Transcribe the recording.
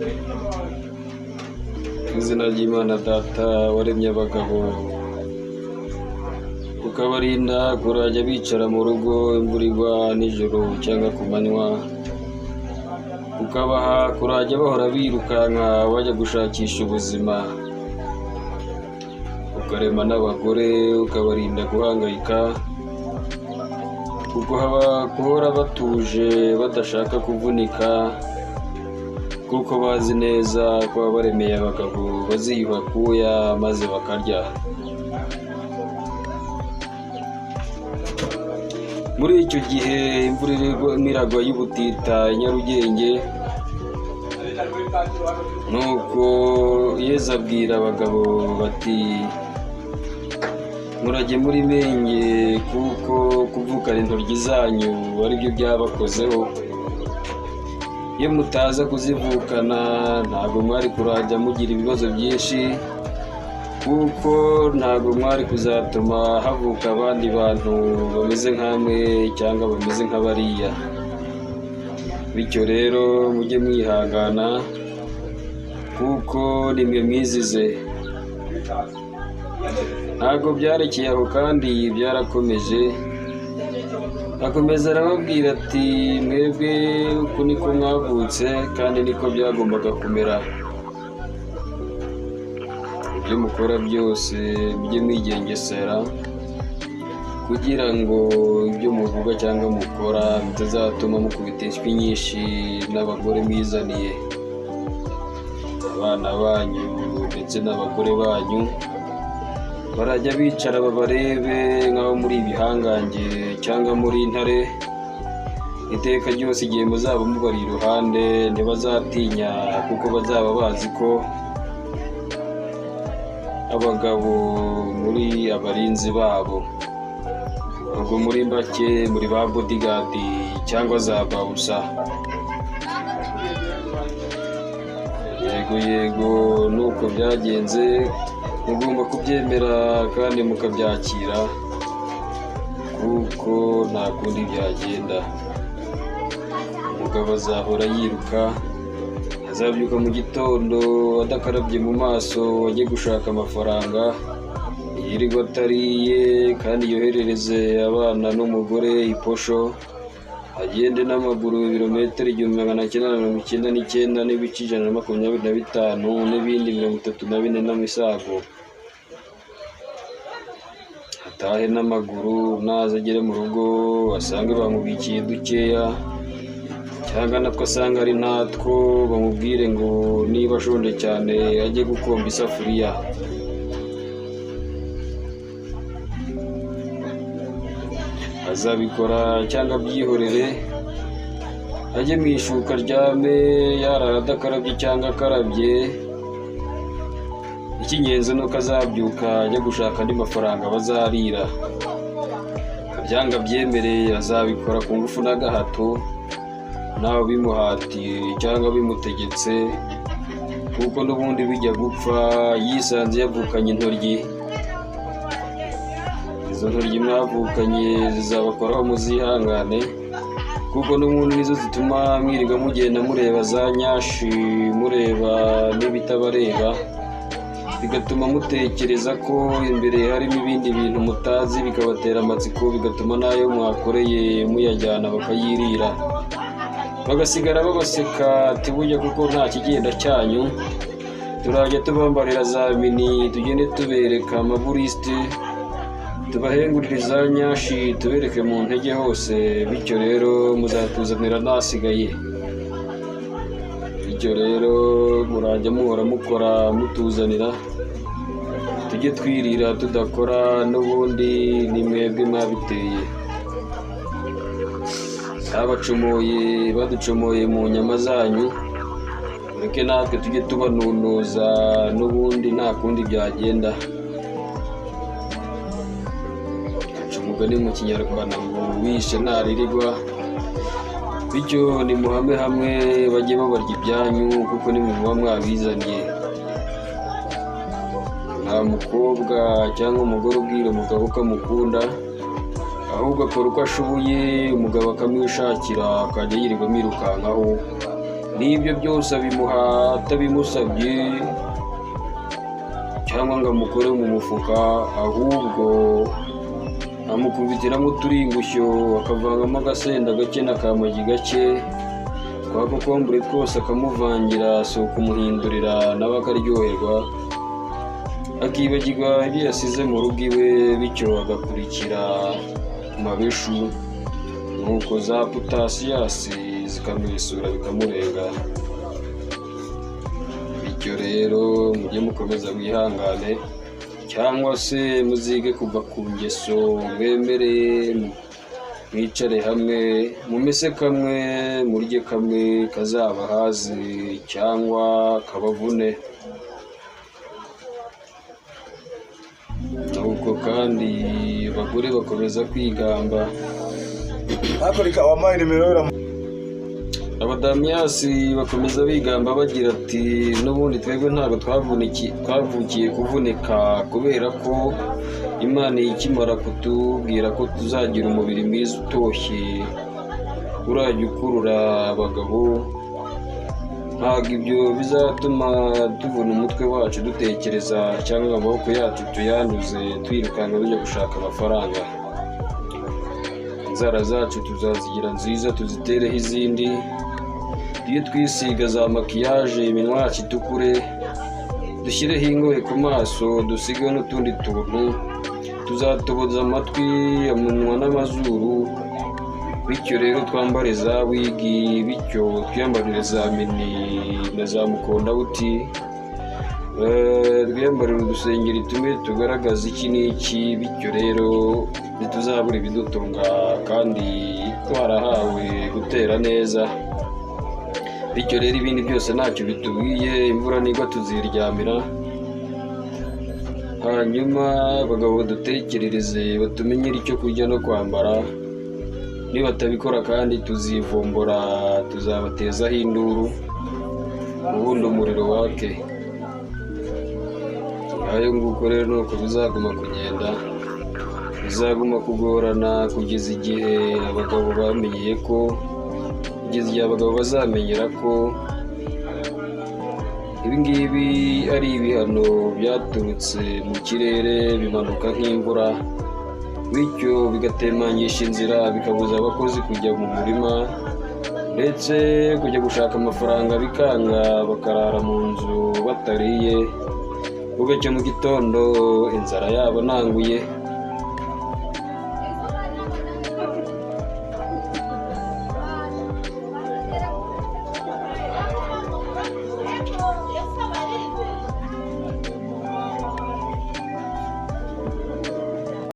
Mu izina ry'Imana Data waremye abagabo, ukabarinda kurajya bicara mu rugo imvura igwa nijoro cyangwa ku manywa, ukabaha kurajya bahora birukanka bajya gushakisha ubuzima, ukarema n'abagore ukabarinda guhangayika, guhora batuje badashaka kuvunika, kuko bazi neza ko wabaremeye abagabo baziyuha akuya maze bakarya. Muri icyo gihe imvura irimo iragwa y'ubutita i Nyarugenge, nuko Yezu abwira abagabo bati murajye muri menge, kuko kuvukana intoryi zanyu ari byo byabakozeho. Iyo mutaza kuzivukana ntabwo mwari kurajya mugira ibibazo byinshi, kuko ntabwo mwari kuzatuma havuka abandi bantu bameze nkamwe cyangwa bameze nk'abariya. Bityo rero mujye mwihangana, kuko nimwe mwizize. Ntabwo byarekeye aho kandi byarakomeje. Akomeza arababwira ati mwebwe uku niko mwavutse kandi niko byagombaga kumera. Ibyo mukora byose mujye mwigengesera, kugira ngo ibyo muvuga cyangwa mukora bitazatuma mukubita inswi nyinshi n'abagore mwizaniye, abana banyu ndetse n'abagore banyu barajya bicara babarebe nk'aho muri ibihangange cyangwa muri intare. Iteka ryose igihe muzaba mubari iruhande ntibazatinya, kuko bazaba bazi ko abagabo muri abarinzi babo. Ubwo muri make muri ba bodyguard cyangwa za bawusa. Yego yego, nuko byagenze, mugomba kubyemera kandi mukabyakira, kuko nta kundi byagenda. Umugabo azahora yiruka, azabyuka mu gitondo adakarabye mu maso ajye gushaka amafaranga, yirirwa atariye kandi yoherereze abana n'umugore iposho, agende n'amaguru ibirometero 1999 n'ibice 125 n'ibindi 34 n'amisago, atahe n'amaguru. Naza agere mu rugo asange bamubikiye dukeya, cyangwa natwo asanga ari ntatwo, bamubwire ngo niba ashonje cyane ajye gukomba isafuriya. Azabikora cyangwa abyihorere, ajye mu ishuka aryame, yarara adakarabye cyangwa akarabye. Icy'ingenzi ni uko azabyuka ajya gushaka andi mafaranga bazarira. Abyanga abyemereye azabikora ku ngufu n'agahato, nawe bimuhatiye cyangwa bimutegetse, kuko n'ubundi bijya gupfa yisanze yavukanye intoryi. Izo ntoryi mwavukanye zizabakoraho muzihangane, kuko n'ubundi nizo zituma mwirirwa mugenda mureba za nyashi, mureba n'ibitabareba, bigatuma mutekereza ko imbere harimo ibindi bintu mutazi, bikabatera amatsiko, bigatuma n'ayo mwakoreye muyajyana bakayirira, bagasigara babaseka ati burya kuko nta kigenda cyanyu. Turajya tubambarira za mini, tugende tubereka amaburisite, tubahengurire za nyashi, tubereke mu ntege hose. Bityo rero muzatuzanira nasigaye. Bityo rero murajya muhora mukora mutuzanira, tujye twirira tudakora, n'ubundi ni mwebwe mwabiteye. Abacomoye baducomoye mu nyama zanyu, mureke natwe tujye tubanunuza, n'ubundi nta kundi byagenda. Aca umugani mu kinyarwanda ngo wishe ntaririrwa. Bityo nimuhame hamwe bajye babarya ibyanyu, kuko nimwe muba mwabizaniye. Nta mukobwa cyangwa umugore ubwira umugabo ko amukunda, ahubwo akora uko ashoboye umugabo akamwishakira, akajya yirirwa amwirukankaho. N'ibyo byose abimuha atabimusabye cyangwa ngo amukore mu mufuka, ahubwo amukubitiramo uturingushyo, akavangamo agasenda gake n'akamagi gake twa kokombure twose, akamuvangira, si ukumuhindurira, nawe akaryoherwa, akibagirwa ibyo yasize mu rugo iwe, bityo agakurikira mabeshu, nuko za potasiyasi zikamwisura bikamurenga. Bityo rero mujye mukomeza mwihangane, cyangwa se muzige kuva ku ngeso, mwemere mwicare hamwe, mumese kamwe, murye kamwe kazabahaze cyangwa kabavune. Nuko kandi abagore bakomeza kwigamba. Hakurya wampaye nimero. Abadamiyasi bakomeza bigamba bagira ati: "N'ubundi twebwe ntabwo twavukiye kuvunika, kubera ko Imana ikimara kutubwira ko tuzagira umubiri mwiza utoshye urajya ukurura abagabo, ntabwo ibyo bizatuma tuvuna umutwe wacu dutekereza cyangwa amaboko yacu tuyanduze twirukanka tujya gushaka amafaranga. Inzara zacu tuzazigira nziza, tuzitereho izindi, tujye twisiga za makiyaje, iminwa yacu itukure, dushyireho ingohe ku maso, dusigeho n'utundi tuntu, tuzatoboza amatwi, umunwa n'amazuru, bityo rero twambare za wigi, bityo twiyambarire za mini na za mukondabuti, twiyambarire udusengeri tumwe tugaragaza iki n'iki, bityo rero ntituzabura ibidutunga kandi twarahawe gutera neza. Bityo rero ibindi byose ntacyo bitubwiye, imvura nigwa tuziryamira, hanyuma abagabo badutekerereze, batumenyere icyo kurya no kwambara. Nibatabikora kandi tuzivumbura, tuzabatezaho induru, ubundi umuriro wake." Ngayo nguko rero nuko bizaguma kugenda, bizaguma kugorana kugeza igihe abagabo bamenyeye ko, kugeza igihe abagabo bazamenyera ko ibi ngibi ari ibihano byaturutse mu kirere bimanuka nk'imvura, bityo bigatemangisha inzira, bikabuza abakozi kujya mu murima, ndetse kujya gushaka amafaranga bikanga, bakarara mu nzu batariye, bugacya mu gitondo inzara yabo nanguye.